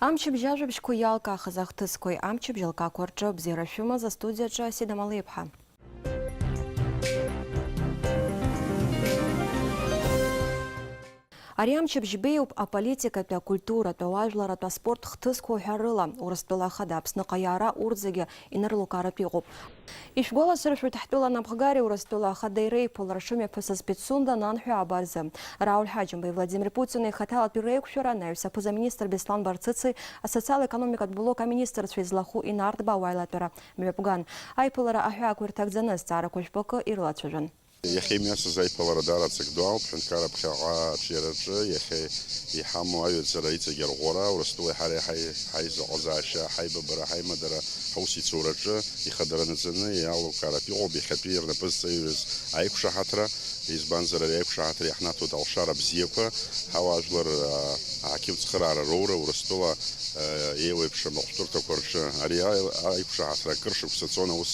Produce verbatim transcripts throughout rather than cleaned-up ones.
Амчыбжь ажәабжьқәа иалкаахаз ахҭысқәеи амчыбжь алкақәа рҿы абзиара шәымаз астудиаҿы Асида Малеиԥҳа. Ари амчыбжь беиоуп аполитикатәи, акультуратәи, ауаажәларратәи, аспорт хҭысқәа уҳәа рыла. Урыстәыла Ахада Аԥсныҟа иаара урҭ зегьы инарылукааратә иҟоуп. Ишәгәаласыршәоит, ҳтәыла анапхгареи Урыстәыла Ахадеи реиԥылара шымҩаԥысыз Пицунда нанҳәа аба рзы. Рауль Ҳаџьымбеи Владимир Путини ихаҭалатәи реиқәшәара анаҩс аԥыза-министр Беслан Барцыци асоциал-економикатә блок аминистрцәеи злахәу инарҭбаау аилатәара мҩаԥган. Аиԥылара аҳәаақәа ирҭагӡаны азҵаарақәа жәпакы ирылацәажәон. Иахьа имҩасыз аиԥылара даара ҵак ду ауп, ҳәынҭқарра ԥхьаҟа аҿиараҿы иахьа иҳамоу аҩаӡара иҵегь арӷәӷәара, Урыстәылеи ҳареи ҳаи-, ҳаизыҟазаашьа, ҳаибабара, ҳаимадара, ҳусеицураҿы ихадара наӡаны иалукааратә иҟоуп иахьатәи рнапы зҵаҩрыз аиқәшаҳаҭра, избанзар, ари аиқәшаҳаҭра иаҳнаҭоит алшара бзиақәа, ҳауаажәлар, аа, аҳақьым цхыраара роура, Урыстәыла, аа, еиуеиԥшым ахәшәтәырҭақәа рҿы. Ари аи-, аиқәшаҳаҭра акыр шықәса цон аус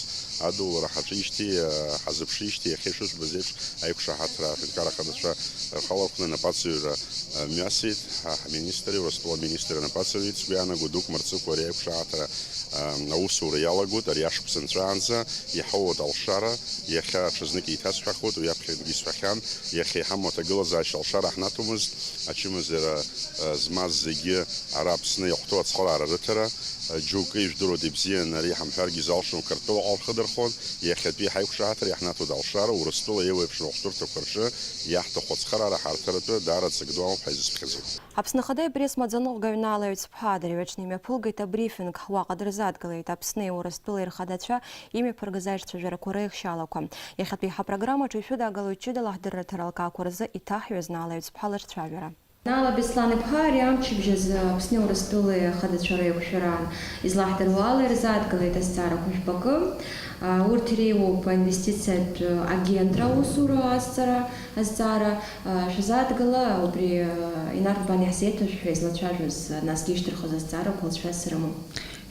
адулара ҳаҿижьҭеи, аа, ҳазыԥшижьҭеи иахьа ишыжәбаз еиԥш, аиқәшаҳаҭра аҳәынҭқарра ахадацәа рхала рхәны анапаҵаҩра, а, мҩасит. Ҳа ҳминистри Урыстәыла аминистри анапаҵаҩи, сгәы иаанаго, дук мырҵыкәа ари аиқәшаҳаҭра, а, аусура иалагоит. Ари ашықәс анҵәаанӡа иҳауеит алшара, иахьа аҽазнык еиҭасҳәахуеит, уи аԥхьагьы исҳәахьан, иахьа иҳамоу аҭагылазаашьа алшара ҳнаҭомызт, ачымазара, а, змаз зегьы ара Аԥсны иахәҭоу ацхыраара рыҭара, а, џьоукы ижәдыруеит ибзианы, ари ҳамҳәаргьы залшом, Қырҭтәылаҟа лхы дырхон, иахьатәи ҳаиқәшаҳаҭра иаҳнаҭоит алшара, Урыстәыла еиуеиԥшым ахәшәтәырҭақәа рҿы иаҳҭаху ацхыраара ҳарҭаратәы даара ҵак ду амоуп ҳәа изысԥхьаӡоит. Аԥсны Ахада ипресс-маӡаныҟәгаҩ Наала Ҩцԥҳа адырҩаҽны имҩаԥылгеит абрифинг, уаҟа дырзааҭгылеит Аԥсни Урыстәылеи рхадацәа имҩаԥыргаз аиҿцәажәарақәа реихшьаалақәа. Иахьатәи ҳапрограммаҿы ишәыдагалоит ҷыдала ҳдырраҭара алкаақәа рзы иҭаҳҩуаз Наала Ҩцԥҳа лырцәажәара. Наала Беслан-иԥҳа, ари амчыбжь азы Аԥсни Урыстәылеи ахадацәа реиқәшәараан излаҳдыруа ала ирзааҭгылеит азҵаарақәа жәпакы. Урҭ иреиуоуп аинвестициатә агентра аусура азҵара, азҵаара, шәазааҭгыла, убри инарҭбаан иаҳзеиҭашәҳәа излацәажәоз, насгьы ишьҭырхыз азҵаарақәа лҵшәа срымоуп.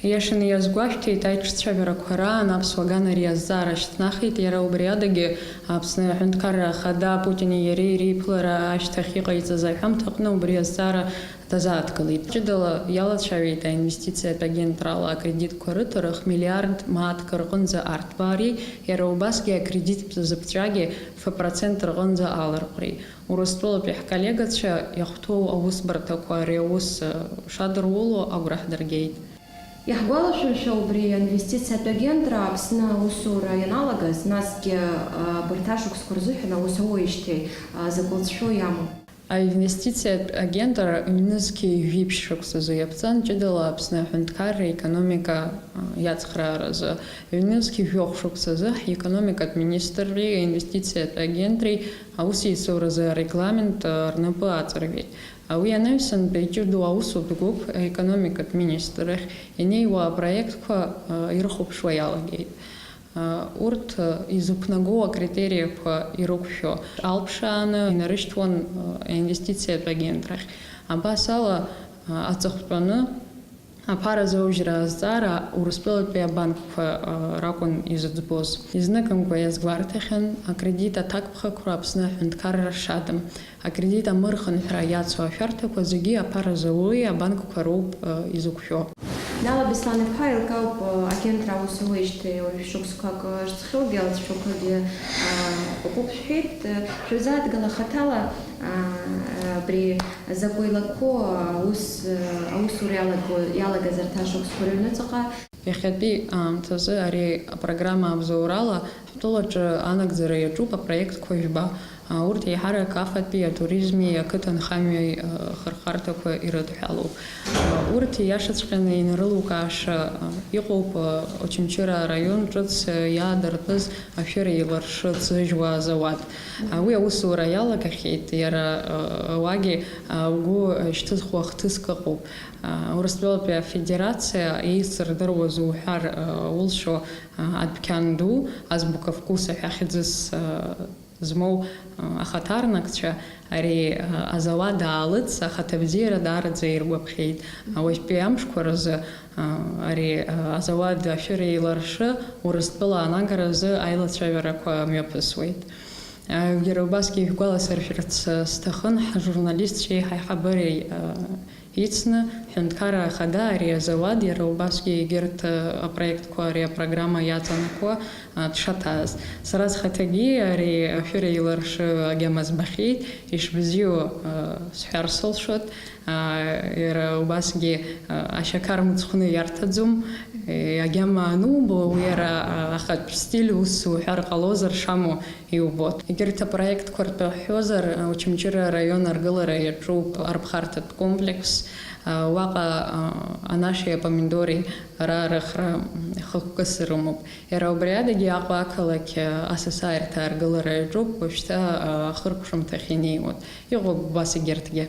Ииашаны иазгәашәҭеит, аиҿцәажәарақәа раан аԥсуа ган ари азҵаара шьҭнахит, иара убри адагьы Аԥсны Аҳәынҭқарра Ахада Путини иареи реиԥылара ашьҭахь иҟаиҵаз аҳәамҭаҟны убри азҵаара дазааҭгылеит. Ҷыдала иалацәажәеит аинвестициатә агентрала акредитқәа рыҭара хә миллиард мааҭк рҟынӡа арҭбаареи, иара убасгьы акредит зыԥҵәагьы ф процент рҟынӡа аларҟәреи. Урыстәылатәи ҳколлегацәа иахәҭоу аусбарҭақәа ари аус, э, шадыруло агәра ҳдыргеит. Иаҳгәалашәыршәа, убри аинвестициатә агентра Аԥсны аусура ианалагаз, насгьы, а, абарҭ ашықәсқәа рзыҳәан аус ауеижьҭеи, а, закә лҵшәоу иамоу? Аинвестициатә агентра ҩнызқьи жәиԥшь шықәсазы иаԥҵан, ҷыдала Аԥсны аҳәынҭқарра аекономика, а, иацхрааразы. Ҩнызқьи жәохә шықәсазы ҳекономикатә министрреи аинвестициатә агентреи аусеицуразы арегламент, а, рнапы аҵарҩит. Уи анаҩсантәи ҷыдоу аусутә гәыԥ аекономикатә министрахь инеиуа апроектқәа, а, ирыхәаԥшуа иалагеит. А, урҭ, а, изықәнагоу акритериақәа ирықәшәо алԥшааны инарышьҭуан, а, аинвестициатә агентрахь. Абас ала, а, аҵыхәтәаны аԥара зоужьра азҵаара Урыстәылатәи абанкқәа, а, ракәын изыӡбоз. Изныкымкәа иазгәарҭахьан, акредит аҭакԥхықәра Аԥсны аҳәынҭқарра шадам. Акредит амырхынҳәра иацу ашәарҭақәа зегьы аԥара зауеи абанкқәа роуп, э, изықәшәо. Наала Беслан-иԥҳа, еилкаауп, э, агентра аус ауеижьҭеи уажә шықәсқәак, э, рҵхьоугьы алҵшәақәагьы, э, ыҟоуп шәҳәеит. Э, шәазааҭгыла хаҭала, э, э, абри закәу илакәу, э, аус, э, аусура иалаго-, иалагаз арҭ ашықәсқәа рыҩныҵҟа. Иахьатәи аамҭазы ари апрограмма абзоурала ҳтәылаҿы анагӡара иаҿуп апроектқәа жәба. Урҭ еиҳарак афатәи атуризми ақыҭанхамҩеи, ы, хырхарҭақәа ирыдҳәалоуп. Ы, урҭ ииашаҵәҟьаны инарылукааша, ы, иҟоуп, ы, Очамчыра араион ҿыц, ы, иаадыртыз ашәыра еиларшы ӡыжәуа азауад. Ы, уи аусура иалагахьеит, иара, ы, уагьы, ы, угәы шьҭызхуа хҭыск ыҟоуп. Ы, Урыстәылатәи Афедерациа еицырдыруаз уҳәар, ы, улшо, ы, адәқьан ду, Азбука вкуса ҳәа хьӡыс, ы, змоу, а, ахаҭарнакцәа ари, а, азауад аалыҵ ахаҭабзиара даараӡа иргәаԥхеит. А, уажәтәи амшқәа рзы, а, ари, а, азауад ашәыра еиларшы Урыстәыла анагаразы аилацәажәарақәа мҩаԥысуеит. А, иара убасгьы ишәгәаласыршәарц, а, сҭахын, ҳжурналистцәеи ҳаиҳабыреи, а, Ицны, ҳҳәынҭқарра ахада ари азауад иара убасгьы егьырҭ, а, апроектқәа ари апрограмма иаҵанакуа, а, дшаҭааз. Сара схаҭагьы ари ашәыра еиларшы агьама збахьеит, ишбзиоу, а, сҳәар сылшоит, а, иара убасгьы, а, ашьақар мыцхәны иарҭаӡом, е, агьама анубо, уи ара, а, ахатә стиль ус уҳәар ҟалозар шамоу иубоит. Егьырҭ апроектқәа ртәы ҳҳәозар, Очамчыра араион аргылара иаҿуп арԥхарҭатә комплекс. Уаҟа анашеи апомидори ара рыхра хықәкыс рымоуп. Иара убри адагьы Аҟәа ақалақь асасааирҭа аргылара иаҿуп, уажәшьҭа ахыркәшамҭахь инеиуеит. Иҟоуп убас егьырҭгьы.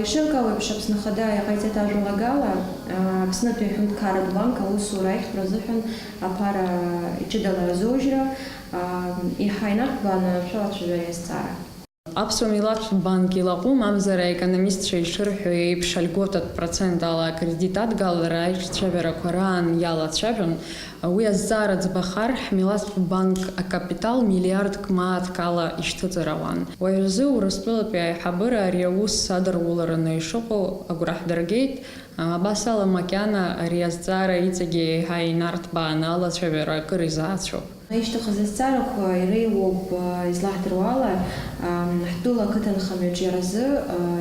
Ишеилкаау еиԥш, Аԥсны Ахада иҟаиҵеит ажәалагала, Аԥснытәи аҳәынҭқарратә банк аусура аиӷьтәра азыҳәан аԥара иҷыдала азоужьра, еиҳа инарҭбааны ашәалацәажәара иазҵаара. Аԥсуа милаҭтә банк илаҟәым, мамзар аекономистцәа ишырҳәо еиԥш, альготатә процент ала акредит адгалара аиҿцәажәарақәа раан иалацәажәон. Уи азҵаара ӡбахар, ҳмилаҭтә банк акапитал миллиардк мааҭк ала ишьҭыҵыр ауан. Уажәазы Урыстәылатәи аиҳабыра ари аус адырулараны ишыҟоу агәра ҳдыргеит. Абас ала, макьана ари азҵаара иҵегьы еиҳа инарҭбааны алацәажәара акыр изаацәоуп. Ишьҭыхыз азҵаарақәа иреиуоуп, излаҳдыруа ала, ҳтәыла ақыҭанхамҩаҿ иаразы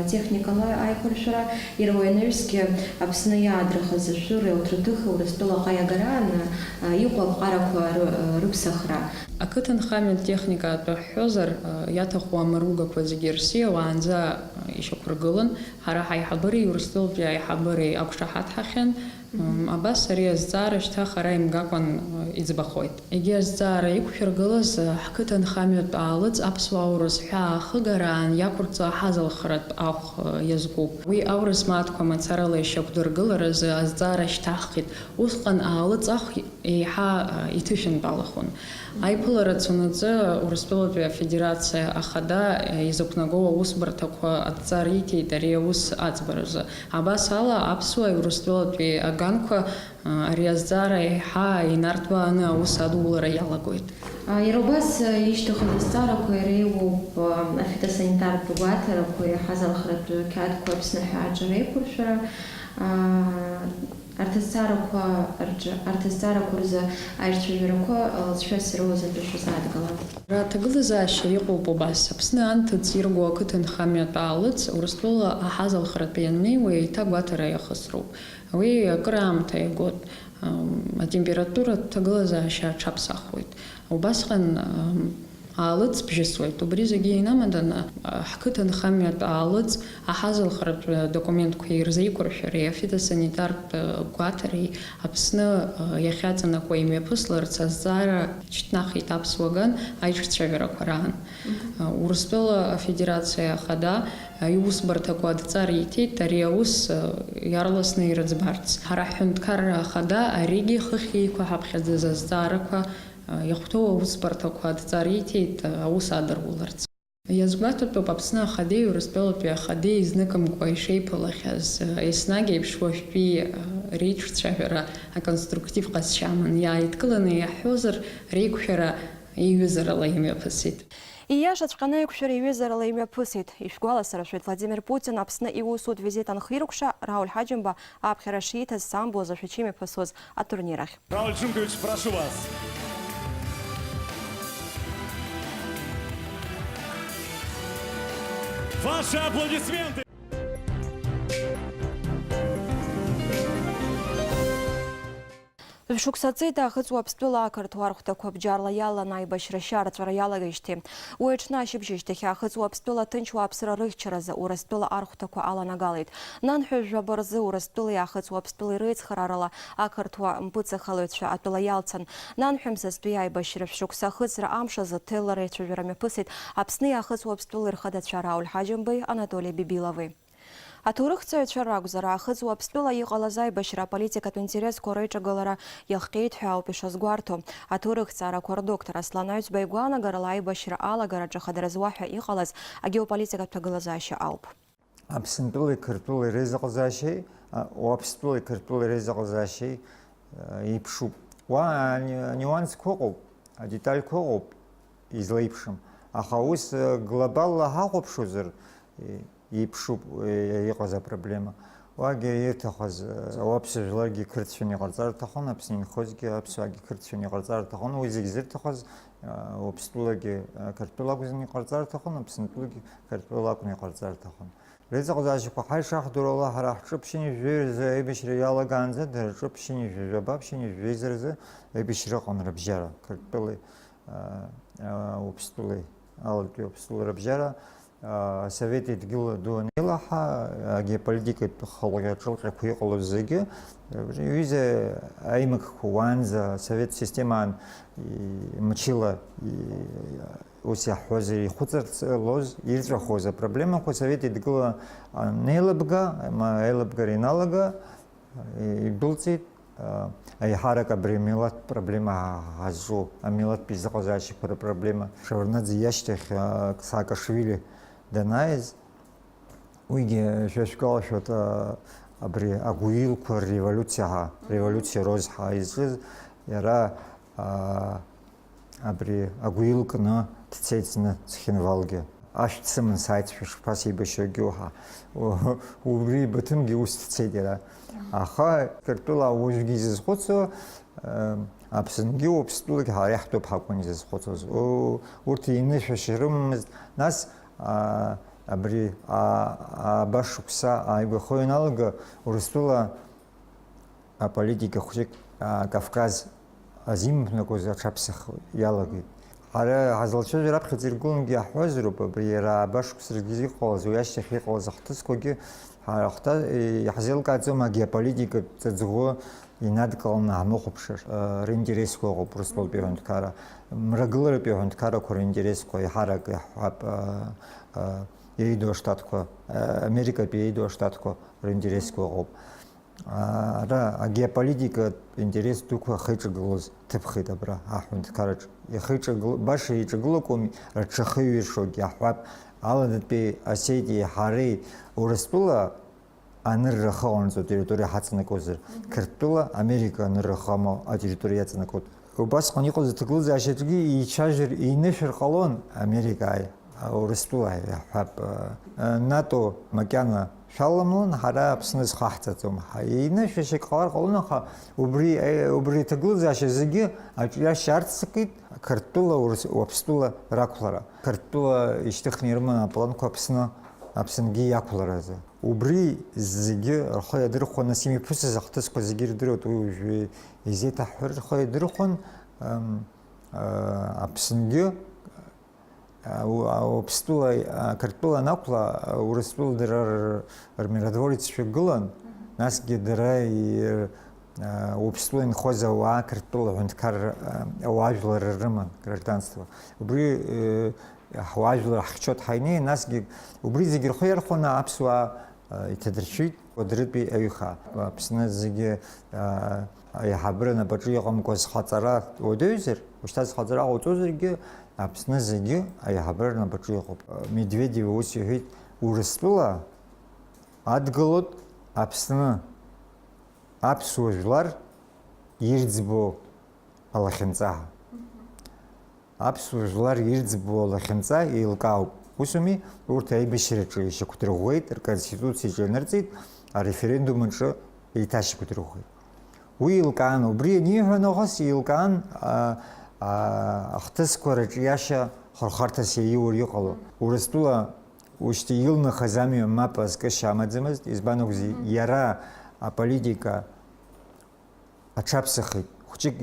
атехникала аиқәыршәара, иара уи анаҩсгьы Аԥсны иаадрыхыз ашәыреи аҭырҭыхи Урыстәылаҟа иагараан иҟоу аԥҟарақәа ры-, рыԥсахра. Ақыҭанхамҩатә техника атәы ҳҳәозар, иаҭаху амаругақәа зегьы рсиа уаанӡа ишьақәыргылан, ҳара ҳаиҳабыреи Урыстәылатәи аиҳабыреи ақәшаҳаҭхахьан. Мгм. Абас ари азҵаара шьҭа хара имгакәан, э, иӡбахоит. Егьи азҵаара иқәшәыргылаз, э, ҳқыҭанхамҩатә аалыҵ аԥсуа-аурыс ҳәаа ахыгараан иақәырҵо аҳазалхратә ахә, э, иазкуп. Уи аурыс мааҭқәа мацарала ишьақәдыргыларазы азҵаара шьҭаҳхит. Усҟан аалыҵ ахә еиҳа, э, иҭышәынтәалахон. Аиԥылара цунаҵы Урыстәылатәи Афедерациа Ахада, э, изықәнаго аусбарҭақәа адҵа риҭеит ари аус аӡбаразы. Абас ала, аԥсуааи урыстәылатәи аганқәа, а, ари азҵаара еиҳа инарҭбааны аус адулара иалагоит. А, иара убас, а, ишьҭыхыз азҵаарақәа иреиуоуп, а, афитосанитартә гәаҭарақәа, иаҳаз алхратә қьаадқәа Аԥсны ҳәаа аҿы реиқәыршәара. А, арҭ азҵаарақәа рҿы, арҭ азҵаарақәа рзы аиҿцәажәарақәа, а, лҵшәас ироуз атәы шәазааҭгала. Ара аҭагылазаашьа иҟоуп убас. Аԥсны анҭыҵ ирго ақыҭанхамҩатә аалыҵ Урыстәыла аҳазалхратәы ианнеиуа еиҭа гәаҭара иахысроуп. Уи акыраамҭа иагоит, ам, атемпературатә ҭагылазаашьа аҽаԥсахуеит. Убасҟан, ам, аалыҵ бжьысуеит. Убри зегьы инамаданы, а, ҳқыҭанхамҩатә аалыҵ аҳазалхратә документқәа ирзеиқәыршәареи афитосанитартә гәаҭареи Аԥсны, а, иахьаҵанакуа имҩаԥысларц азҵаара шьҭнахит аԥсуа ган аиҿцәажәарақәа раан. Мгм. А, Урыстәыла Афедерациа Ахада Аиусбарҭақәа адҵа риҭеит ари аус, э, иаарласны ирыӡбарц. Ҳара ҳҳәынҭқарра ахада аригьы хыхь еиқәаҳаԥхьаӡаз азҵаарақәа, э, иахәҭоу аусбарҭақәа адҵа риҭеит, э, аус адыруларц. Иазгәаҭатәуп Аԥсны Ахадеи Урыстәылатәи Ахадеи изныкымкәа ишеиԥылахьаз, э, еснагь еиԥш уажәтәи, э, реиҿцәажәара аконструктив ҟазшьа аман. Иааидкыланы иаҳҳәозар, реиқәшәара еиҩызарала имҩаԥысит. Ииашаҵәҟьаны аиқәшәара еиҩызарала имҩаԥысит. Ишәгәаласыршәоит, Владимир Путин Аԥсны иусутә визит анхиркәша, Рауль Ҳаџьымба аԥхьара шииҭаз самбо зашәачы имҩаԥысуаз атурнир ахь. Рауль Джумкович, прошу вас. Ваши аплодисменты! Шықәса ҵит Аахыҵ Уаԥстәыла ақырҭуа архәҭақәа бџьарла иалан аибашьра ашьа арҵәара иалагеижьҭеи. Уи аҽны ашьыбжьышьҭахь Аахыҵ Уаԥстәыла ҭынч уааԥсыра рыхьчаразы Урыстәыла архәҭақәа аланагалеит. Нанҳәа жәаба рзы Урыстәылеи Аахыҵ Уаԥстәылеи реицхраарала ақырҭуа мпыҵахалаҩцәа атәыла иалцан. Нанҳәа мзазтәи аибашьра шәшықәса ахыҵра амш азы ҭеллара еицәажәара мҩаԥысит Аԥсни Аахыҵ Уаԥстәылеи рхадацәа Рауль Ҳаџьымбеи, Анатоли Бибилови. Аҭоурыхҭҵаҩцәа ракәзар, Аахыҵ Уаԥстәыла иҟалаз аибашьра аполитикатә интересқәа реиҿагылара иахҟьеит ҳәа ауп ишазгәарҭо. Аҭоурыхҭҵаарақәа рдоктор Аслан Аҩӡба игәаанагарала, аибашьра алагараҿы хадара зуа ҳәа иҟалаз агеополитикатә ҭагылазаашьа ауп. Аԥсынтәылеи Қырҭтәылеи реизыҟазаашьеи, а, Уаԥстәылеи Қырҭтәылеи реизыҟазаашьеи, а, еиԥшуп. Уа ани-, анюансқәа ыҟоуп, адетальқәа ыҟоуп излеиԥшым. Аха ус, а, глобалла ҳахәаԥшуазар, е, еиԥшуп, е, иҟаз апроблема. Уагьы ирҭахыз, э, ауаԥсыжәларгьы қырҭшәаны иҟарҵар рҭахын, Аԥсны инхозгьы аԥсуаагьы қырҭшәаны иҟарҵар рҭахын, уи зегь зырҭахыз, э, Уаԥстәылагьы, э, Қырҭтәыла акәзар иҟарҵар рҭахын, Аԥсынтәылагьы Қырҭтәыла акәны иҟарҵар рҭахын. Реизыҟазаашьақәа ҳаишаҳдыруа ала, ҳара ҳҿы ԥшьынҩажәи рзы аибашьра иалагаанӡа, дара рҿы ԥшьынҩажәи жәаба, ԥшьынҩажәи жәеиза рзы аибашьра ыҟан рыбжьара, Қырҭтәылеи, э, э, Уаԥстәылеи, алатәи Уаԥстәылеи рыбжьара. Асовет Еидгыла ду анеилаҳа, агеополитикатә хылҟьа-ҿылҟьақәа иҟалоз зегьы, ҩыза аимакқәа уаанӡа асовет системаан, и-, мчыла, и-, ус иаҳҳәозар, ихәыҵарцалоз, ирҵәахуаз апроблемақәа Совет Еидгыла анеилыбга, ма аилыбгара иналага, идәылҵит, а, аиҳарак абри амилаҭтә проблема ҳазҿу, амилаҭтә изыҟазаашьақәа рпроблема. Шеварднаӡе иашьҭахь, а, Саакашвили данааиз, уигьы шәа шәгәалашәоит, а, абри агәилқәа рреволиуциа ҳа, револиуциа роз ҳа изҿыз, иара, а, абри агәил кны дцеит зны Цхинвалгьы. Ашә дсыман сааит, шәышԥасеибашьуагьы уаҳа. У-, убри Баҭымгьы ус дцеит иара. Аха Қырҭтәыла уажәгьы изызхәыцуа, э, Аԥсынгьы Уаԥстәылагьы ҳара иаҳтәуп ҳакәын изызхәыцуаз. У-, урҭ еинышәашьа рымамызт. Нас, а, абри, а, ааба шықәса ааигәахо ианалага, Урыстәыла аполитика хәҷык, а, Кавказ азимҩаԥнагоз аҽаԥсахуа иалагеит. Ҳара ҳазлацәажәо раԥхьаӡа иргылангьы иаҳҳәозароуп, абри иара ааба шықәсазгьы иҟалаз, уи ашьҭахь иҟалаз ахҭысқәагьы ҳара ахәҭа-, иаҳзеилкааӡом агеополитикатә ҵаҵӷәы инадкыланы ҳамыхәаԥшыр, а, ринтересқәа ыҟоуп Урыстәылатәи аҳәынҭқарра, мрагыларатәи аҳәынҭқаррақәа ринтересқәа, еиҳарак иаҳҳәап, а, а, Еидоу Аштатқәа, а, Америкатәи Еидоу Аштатқәа ринтересқәа ыҟоуп. Ара агеополитикатә интерес дуқәа ахеиҿагылоз ҭыԥхеит абра аҳәынҭқарраҿ. Ихеиҿагыл-, баша еиҿагылақәоуми, рҽахеиҩыршогьы аҳәап, Аланатәи Осетиеи ҳареи Урыстәыла анырра ахы ҟанаҵо атерриториа ҳаҵанакуазар, Қырҭтәыла Америка анырра ахы амоу атерриториа иаҵанакуеит. Убасҟан иҟаз аҭагылазаашьаҿгьы еицәажәар, еинышәар ҟалон Америкааи, Урыстәылааи, иаҳҳәап, а, НАТО макьана шәаламлан, ҳара Аԥсны зхаҳҵаӡом. Ҳа-, еинышәашьак ҟалар ҟалон, аха убри, е, убри аҭагылазаашьа зегьы аҿиашьа арццакит Қырҭтәыла, Урыс-, Уаԥстәыла рақәлара. Қырҭтәыла ишьҭыхны ирыман апланқәа Аԥсны, Аԥсынгьы иақәларазы. Убри зегьы рхы иадырхәон, нас имҩаԥысыз ахҭысқәа зегьы ирдыруеит, уи уажәы изеиҭаҳҳәар рхы иадырхәон, ам, а, Аԥсынгьы, а, у-, а, Уаԥстәыла, а, Қырҭтәыла анақәла, а, Урыстәыла дара р-, рмиротвореццәа гылан, насгьы дара и-, а, Уаԥстәыла инхоз ауаа Қырҭтәыла аҳәынҭқар, а, ауаажәлар рыман, гражданство. Убри, э, ҳуаажәлар ҳхьчоит ҳаинеи, насгьы убри зегьы рхы иархәаны аԥсуаа, а, иҭадыршәит Кәыдрытәи аҩхаа. Аԥсны зегьы, а, аиҳабыра напаҿы иҟамкәа зхаҵара уадаҩзар, ушьҭа зхаҵара ҟауҵозаргьы, Аԥсны зегьы аиҳабыра напаҿы иҟоуп. Медведев ус иҳәеит, Урыстәыла адгылоит Аԥсны аԥсуа жәлар ирӡбо алахьынҵа. Аԥсуа жәлар ирӡбо алахьынҵа еилкаауп. Усуми, урҭ аибашьраҿы ишьақәдырӷәӷәеит, рконституциаҿы ианырҵеит, ареферендум аҿы еиҭашьақәдырӷәӷәеит. Уи еилкаан, убри аниҳәа нахыс еилкаан, а, а, ахҭысқәа рыҿиашьа хырхарҭас иаиур иҟало. Урыстәыла ушьҭа илнахаз амҩа мап азкышьа амаӡамызт, избан акәзар, иара аполитика аҽаԥсахит, хәҷык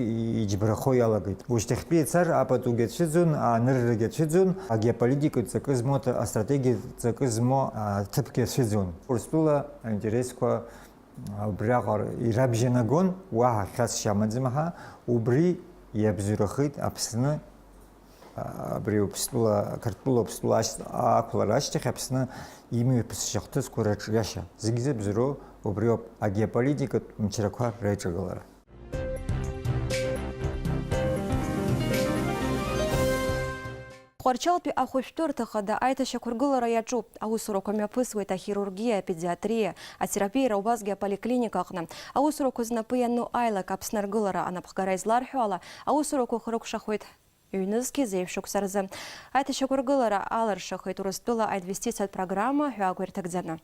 иџьбарахо иалагеит. Ушьҭахьтәи ицар апатугьы ацәыӡон, аныррагьы ацәыӡон, агеополитикатә ҵакы змоу, астратегиатә ҵакы змоу аҭыԥгьы ацәыӡон. Урыстәыла аинтересқәа убриаҟара ирабжьанагон, уаҳа хьасшьа амаӡам ҳәа, убри иабзоурахеит Аԥсны. Абри Уаԥстәыла, Қырҭтәыла Уаԥстәыла ашь-, ақәлара ашьҭахь Аԥсны имҩаԥысшьа ахҭысқәа рыҿиашьа зегь зыбзоуроу убриоуп, агеополитикатә мчрақәа реиҿагылара. Тҟәарчалтәи ахәышәтәырҭа хада аиҭашьақәыргылара иаҿуп. Аусурақәа мҩаԥысуеит ахирургиа, апедиатриа, атерапиара, убасгьы аполиклиника аҟны. Аусурақәа знапы иану аилак Аԥсны аргылара анапхгара изларҳәо ала, аусурақәа хыркәшахоит ҩнызқьи зеижә шықәса рзы. Аиҭашьақәыргылара алыршахеит Урыстәыла аинвестициатә программа ҳәаақәа ирҭагӡаны.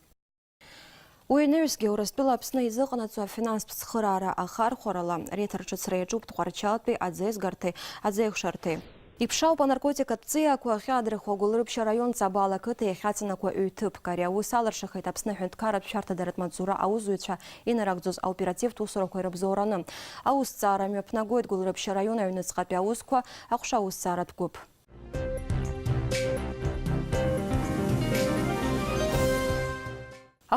Уи анаҩсгьы, Урыстәыла Аԥсны изыҟанаҵо афинанстә цхыраара ахархәарала реиҭарҿыцра иаҿуп Тҟәарчалтәи аӡеизгарҭеи аӡеихшарҭеи. Иԥшаауп анаркотикатә ҵиаақәа ахьаадырхуа Гәылрыԥшь араион Ҵабал ақыҭа иахьаҵанакуа ҩ-ҭыԥк. Ари аус алыршахеит Аԥсны аҳәынҭқарратә шәарҭадаратә маҵзура аусзуҩцәа инарыгӡоз аоперативтә усурақәа ирыбзоураны. Аусҭҵаара мҩаԥнагоит Гәылрыԥшь араион аҩныҵҟатәи аусқәа аҟәша аусҭҵааратә гәыԥ.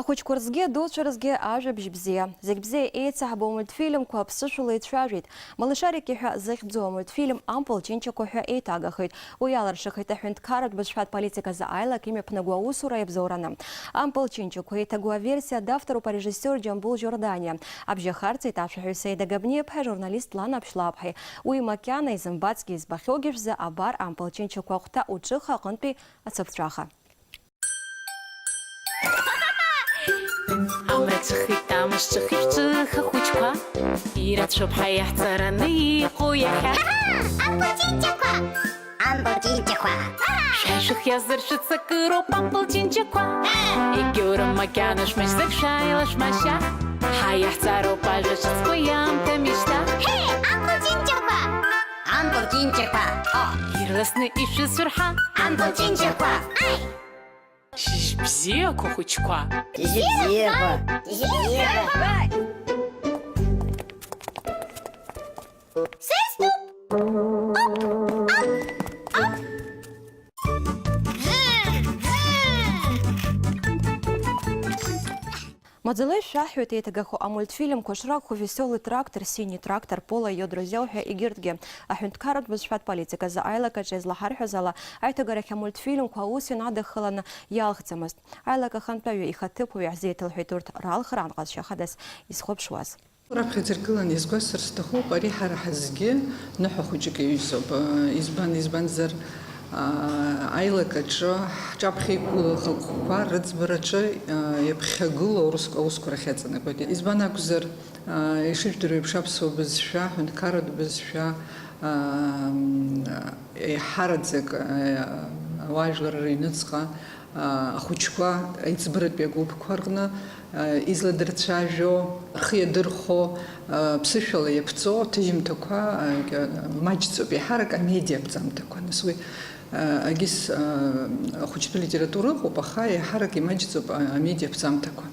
Ахәыҷқәа рзгьы, адуцәа рзгьы ажәабжь бзиа. Зегь бзиа еицаҳбо амультфильмқәа аԥсышәала ицәажәеит. Малышарики ҳәа захьӡу амультфильм Ампыл Ҷынҷақәа ҳәа еиҭагахеит. Уи иалыршахеит аҳәынҭқарратә бызшәатә политиказы аилак имҩаԥнаго аусура иабзоураны. Ампыл Ҷынҷақәа еиҭагоу аверсиа давторуп арежиссиор Џьамбул Жорданиа. Абжьахарҵеит ашәаҳәаҩ Саида Габниаԥҳа, журналист Лана Ԥшлаԥҳаи. Уи макьана изымбацгьы избахьоугьы шәзы абар Ампыл Ҷынҷақәа ахәҭа уҿыха аҟынтәи ацыԥҵәаха. Амра ҵәахит, амш ҵәахит, шәҿыха хәыҷқәа. Ирацәоуп ҳаиаҳҵараны иҟоу иахьа. Ампыл Ҷынҷақәа! Ампыл Ҷынҷақәа! Шәа шәыхиазар шәыццакыроуп Ампыл Ҷынҷақәа. Егьаурым макьана шәмыжьзар шәааила шәмашьа. Ҳаиаҳҵароуп ажәа ҿыцқәа иамҭа мижьҭа. Ампыл Ҷынҷақәа! Ампыл Ҷынҷақәа! О! Ирласны ишәысурҳа! Ампыл Ҷынҷақәа! Ай! Шьыжь бзиақәа, хәыҷқәа! Шьыжь бзиақәа! Шьыжь бзиақәа! Сыступ! Оп! Оп! Оп! Маӡала ишәаҳҳәоит еиҭагахо амультфильмқәа шракәхо Весёлый трактор, Синий трактор, Пола и её друзья ҳәа егьырҭгьы. Аҳәынҭқарратә бызшәатә политиказы аилакаҿы излаҳарҳәаз ала, аиҭагарахь амультфильмқәа аус ианадыххыланы иалхӡамызт. Аилак ахантәаҩы ихаҭыԥуаҩ иаҳзеиҭалҳәеит урҭ ралхра анҟазшьа хадас изхәаԥшуаз. Раԥхьаӡа иргыланы иазгәасҭар сҭахуп, ари ҳара ҳазгьы ныҳәа хәыҷык иаҩызоуп. Избан, избанзар, аа, аилак аҿы ҳҿаԥхьа иқәгылоу ахықәкқәа рыӡбараҿы, аа, иаԥхьагылоу аурыс-, аусқәа рахь иаҵанакуеит. Избан акәзар, аа, ишыжәдыруа еиԥш, аԥсуа бызшәа, аҳәынҭқарратә бызшәа, аа, еиҳараӡак, аа, ауаажәлар рыҩныҵҟа, ахәыҷқәа аиҵбыратәи агәыԥқәа рҟны, изладырцәажәо, рхы иадырхәо, ԥсышәала иаԥҵоу аҭыжьымҭақәа маҷӡоуп, еиҳарак амедиа аԥҵамҭақәа. Нас уи агьыс ахәыҷтәы литература ыҟоуп, аха еиҳарак имаҷӡоуп амедиа аԥҵамҭақәа.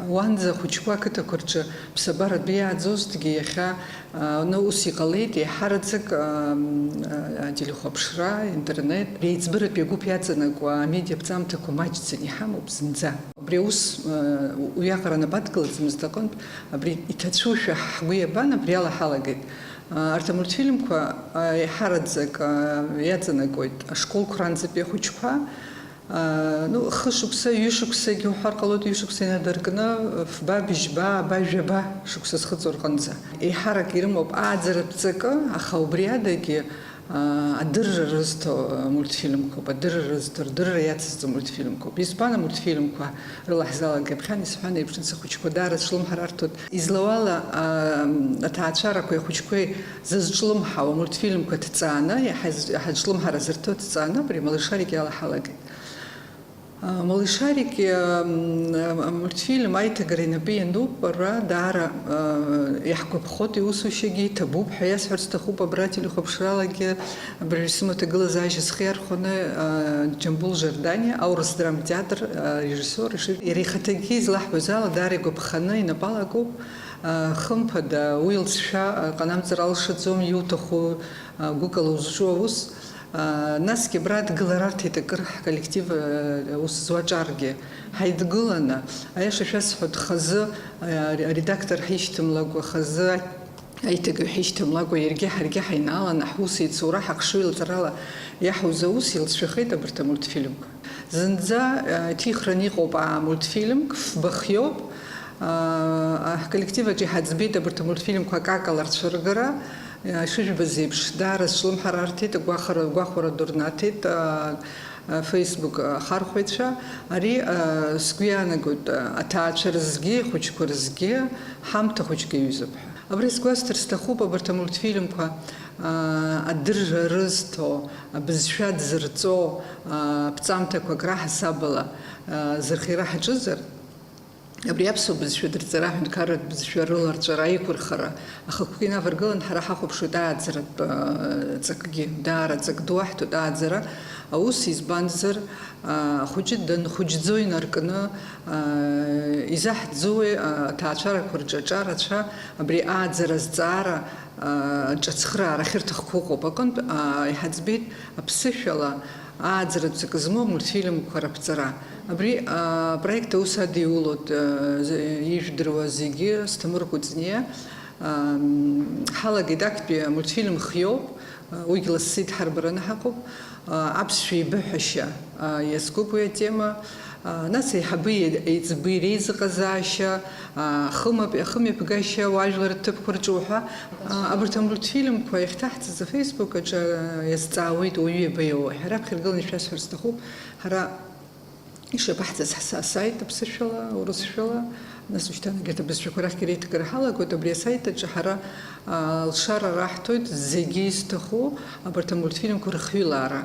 Уанӡа ахәыҷқәа ақыҭақәа рҿы ԥсабаратәы иааӡозҭгьы, иахьа, а, ну, ус иҟалеит, еиҳараӡак, а, м, а, ателехәаԥшра, интернет, реиҵбыратәи агәыԥ иаҵанакуа амедиа ԥҵамҭақәа маҷӡаны иҳамоуп зынӡа. Убри аус, а, уиаҟара нап адкылаӡамызт аҟынтә, абри иҭацәушәа ҳгәы иабан, абриала ҳалагеит. А, арҭ амультфильмқәа, а, еиҳараӡак, а, иаҵанакуеит ашколқәа ранӡатәи ахәыҷқәа. Аа, ну, хышықәса, ҩышықәсагьы уҳәар ҟалоит, ҩышықәса инадыркны, фба, быжьба, аба, жәаба шықәса зхыҵуа рҟынӡа. Еиҳарак ирымоуп ааӡаратә ҵакы, аха убри адагьы, аа, адырра рызҭо, а, мультфильмқәоуп, адырра рызҭо, рдырра иацызҵо мультфильмқәоуп. Избан амультфильмқәа рыла ҳзалагеит? Ԥхьан исҳәан еиԥш, нас ахәыҷқәа даара зҿлымҳара арҭоит. Излауала, аа, аҭаацәарақәеи ахәыҷқәеи зызҿлымҳау амультфильмқәа ҭҵааны, иаҳа-, иаҳа зҿлымҳара зырҭо ҭҵааны, абри Малышарик иалаҳалагеит. Малышарик, м, амультфильм аиҭагара инапы иануп, ара даара, а, иаҳгәаԥхоит, иусушьагьы иҭабуп ҳәа иасҳәарц сҭахуп, абра телехәаԥшралагьы, абыржәы сымаҭагылазаашьа схы иархәаны, а, Џьамбул Жорданиа, аурыс драмтеатр, а, режиссиор, иши-, иара ихаҭагьы излаҳҳәоз ала, даара игәаԥханы инапы алакуп, а, хымԥада, уи лҵшәа, а, ҟанамҵар алшаӡом, иуҭаху, а, гәыкала узҿу аус. Насгьы абра дгыларарҭеит акыр ҳколлектив, аус зуа Ҿаргьы. Ҳаидгыланы, аиаша шәасҳәап, хазы аредактор ҳишьҭамлакәа, хазы аиҭагаҩ ҳишьҭамлакәа, иаргьы ҳаргьы ҳаинааланы ҳус еицура ҳахшыҩ лҵарала иаҳуз аус илҵшәахеит абарҭ амультфильмқәа. Зынӡа иҭихран иҟоуп амультфильмк, фба хиоуп. Ҳколлектив аҿы иҳаӡбеит абарҭ амультфильмқәа акакала рцәыргара. Ишыжәбаз еиԥш, даара сҿлымҳара арҭеит, агәахәара, агәахәара ду рнаҭеит, а, а, Facebook ахархәаҩцәа. Ари, а, сгәы иаанагоит, а, аҭаацәа рзгьы, ахәыҷқәа рзгьы ҳамҭа хәыҷык иаҩызоуп ҳәа. Абри сгәасҭар сҭахуп, абарҭ амультфильмқәа, а, адырра рызҭо, абызшәа дзырҵо, а, ԥҵамҭақәак раҳасабала, а, зырхиара ҳаҿызар, Абри аԥсуа бызшәа дырҵара, аҳәынҭқарратә бызшәа рыларҵәара, аиқәырхара ахықәкы инаваргылан, ҳара ҳахәаԥшуеит ааӡаратә, э, ҵакгьы. Даара ҵак ду аҳҭоит ааӡара. Аус, избанзар, а, ахәыҷы данхәыҷӡо инаркны, а, изаҳӡои, а, аҭаацәарақәа рҿы аҿарацәа абри ааӡара азҵаара, а, аҿацхраара ахьырҭахқәо ыҟоуп. Аҟынтә, а, иҳаӡбеит аԥсышәала ааӡаратә ҵакы змоу амультфильмқәа раԥҵара. Абри апроект аус адиулоит, э, ижәдыруа зегьы, Асҭамыр Кәыҵниа. Ам, ҳалагеит актәи амультфильм хиоуп, э, уигь лассы идҳарбараны ҳаҟоуп. Э, аԥсшәа еибыҳәашьа, э, иазкуп уи атема. Э, нас аиҳабы еи-, еиҵбы иреизыҟазаашьа, э, ахымҩаԥ-, ахымҩаԥгашьа, уажәлар рҭыԥқәа рҿы уҳәа. Э, абарҭ амультфильмқәа иахьҭаҳҵаз афейсбук аҿы, э, иазҵаауеит уаҩы иаба иоуа ҳәа. Раԥхьа иргыланы ишәасҳәар сҭахуп. Ҳара ишабаҳҵаз ҳса-, асайт аԥсышәала, урысшәала, нас ушьҭан егьырҭ абызшәақәа рахьгьы реиҭагара ҳалагоит, абри асайт аҿы ҳара, а, алшара раҳҭоит зегьы изҭаху абарҭ амультфильмқәа рыхҩылаара.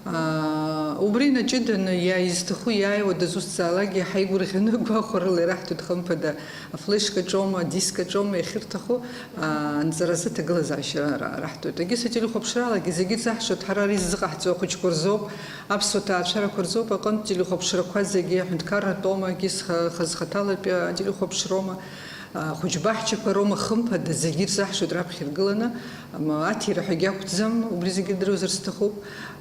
А, убри инаҷыданы иа-, изҭаху иааиуа дызусҭзаалакгьы ҳаигәырӷьаны гәахәарыла ираҳҭоит, хымԥада, афлешкаҿоума, адискаҿоума иахьырҭаху, а, анҵаразы аҭагылазаашьа ра-, раҳҭоит. Егьыс ателехәаԥшралагьы зегьы ирзаҳшоит, ҳара ари ззыҟаҳҵо ахәыҷқәа рзоуп, аԥсуа ҭаацәарақәа рзоуп, аҟынтә телехәаԥшрақәа зегьы аҳәынҭқарратәоума, егьыс ха-, хаз-, хаҭалатәи ателехәаԥшроума, а, хәыҷбаҳчақәа роума, хымԥада, зегьы ирзаҳшоит раԥхьа иргыланы, ам, аҭира ҳәагьы ақәӡам, убри зегьы ирдыруазар сҭахуп.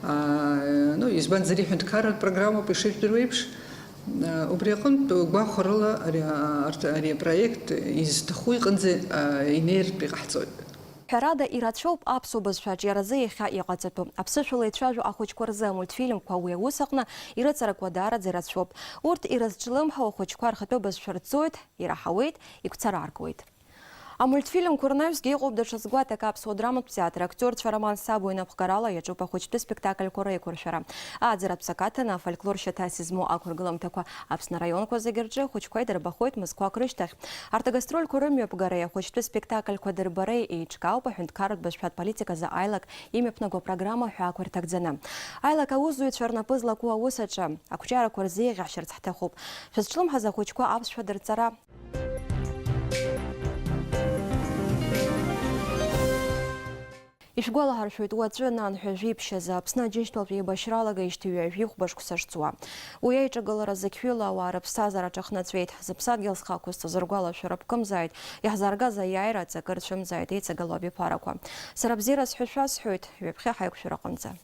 А, ну, избанзар, иҳәынҭқарратә программоуп, ишыжәдыруа еиԥш. Убри аҟынтә гәахәарыла ари, арҭ, ари апроект изҭаху иҟынӡа, а, инеиртә иҟаҳҵоит. Ҳәарада, ирацәоуп аԥсуа бызшәа аҿиаразы иахьа иҟаҵатәу. Аԥсышәала ицәажәо ахәыҷқәа рзы амультфильмқәа уи аус аҟны ирыҵаракуа даараӡа ирацәоуп. Урҭ ирызҿлымҳау ахәыҷқәа рхатәы бызшәа рҵоит, ираҳауеит, игәцараркуеит. Амультфильмқәа рнаҩсгьы иҟоуп даҽа згәаҭак аԥсуа драматә театр актиорцәа Роман Сабуа инапхгарала иаҿуп ахәыҷтәы спектакльқәа реиқәыршәара. Ааӡаратә ԥсак аҭаны, афольклор шьаҭас измоу ақәыргыламҭақәа Аԥсны араионқәа зегьы рҿы ахәыҷқәа идырбахоит мызқәак рышьҭахь. Арҭ агастрольқәа рымҩаԥгареи ахәыҷтәы спектакльқәа дырбареи еиҿкаауп аҳәынҭқарратә бызшәатә политиказы аилак имҩаԥнаго апрограмма ҳәаақәа рҭагӡаны. Аилак аусзуҩцәа рнапы злаку аус аҿы ақәҿиарақәа рзеиӷьаҳшьарц ҳҭахуп. Шәызҿлымҳаз ахәыҷқәа аԥсшәа дырҵара. Ишәгәалаҳаршәоит, уаҵәы, нанҳәа жәиԥшь азы Аԥсны Аџьынџьтәылатә еибашьра алагеижьҭеи ҩажәи хәба шықәса шҵуа. Уи аиҿагылара зықьҩыла ауаа рыԥсҭазаара аҿахнаҵәеит. Зыԥсадгьыл зхы ақәызҵаз ргәалашәара ԥкымзааит, иаҳзааргаз аиааира аҵакы рцәымзааит еицагылоу абиԥарақәа. Сара бзиара сҳәашәа сҳәоит, ҩаԥхьа ҳаиқәшәараҟынӡа.